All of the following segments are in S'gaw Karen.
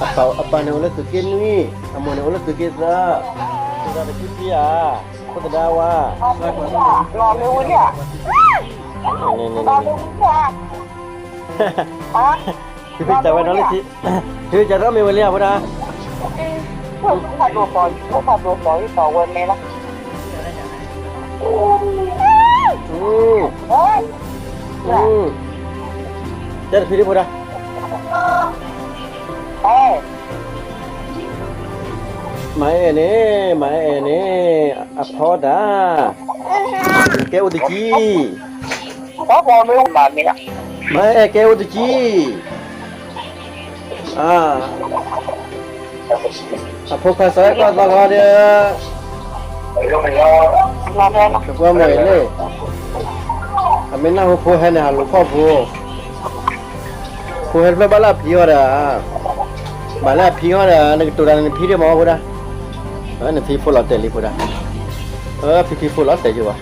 အပၢ်န့ၣ်အိၣ်လၢသုးက့နွံ, အမိၢ်န့ၣ်အိၣ်လၢသုးက့သၢ, သုးက့တဆံဧါ, ဖိသဒါဝါ, ဖံဖံကးဝဲနီၤလၢခံ, ဖံဖံကးထီၣ်မ့ၢ်ဝဲလံဧါ ဖိဒါ, တဲတဖံဒံး ဖိဒါ, မၤအဲၣ်န့ၣ်, မၤအဲၣ်န့ၣ်, အဖီဒၣ်, ကဲအိၣ်တကံၢ်, မၤအဲၣ်ကဲအိၣ်တကံၢ်, အဖိခွါစီၤအဲၣ်ကီၢ်သီခီဒီး, နကွၢ်မၤအံၤန့ၣ်, အမ့ၢ်နၢ်ဟူဖိဟဲန့ၣ် ဟးလိာ်ခီၣ်ဖိ, ဖိဟဲတဖျၢၣ်ဘၣ်လၢအဖံအီၤဒီး, ဘၣ်လၢအဖံအီၤဒီး နကတိၤတၢ်နဖံဒံးမး ဖိဒါ, နဖံဖိလီၤတဲာ်လံ ဖိဒါ, ဖံဖံဖိလီၤတဲာ်ယဘၣ်,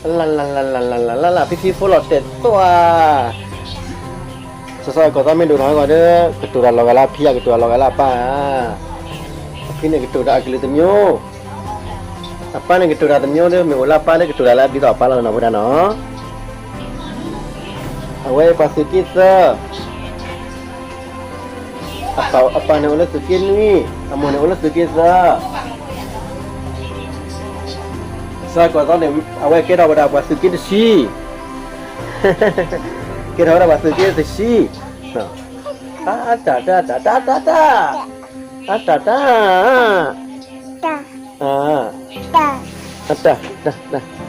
လၢ်လၢ်လၢ်လၢ်လၢ်လၢ်လၢ်လၢ် ဖံဖံဖိလီၤတဲာ်သီၣ်ဧါ, စီၤစီၤအဲၣ်ကီၢ်သီမ့ၢ်ဒိၣ်ထီၣ်ဟဲဂီၤဒီး ကတိၤတၢ်လီၤဂာ်လၢအဖံဧါ ကတိၤတၢ်လီၤဂာ်လၢအပၢ်ဧါ, အဖံန့ၣ်ကတိၤတၢ်အကလုာ်တမျိုး, အပၢ်န့ၣ်ကတိၤတၢ်တမျိုးဒီး မ့ၢ်အိၣ်လၢအပၢ်ဒီးကတိၤတၢ်လၢအဒ်သိးအပၢ်လီၤနီၤ ဖိဒါနီၤ, အဝဲပှၤသုးက့သၢ အပၢ်န့ၣ်အိၣ်လၢသုးက့နွံ, အမိၢ်န့ၣ်အိၣ်လၢသုးက့သၢ, စီၤအဲၣ်ကီၢ်သီန့ၣ် အဝဲကဲထီၣ်ဝဲဒၣ်ပှၤသုးက့တဆံ, ကဲထီၣ်ဝဲဒၣ်ပှၤသုးက့တဆံ, တၢ်တၢ်တၢ်တၢ်တၢ်တၢ်တၢ်, တၢ်တၢ်တၢ်, တၢ်တၢ်တၢ်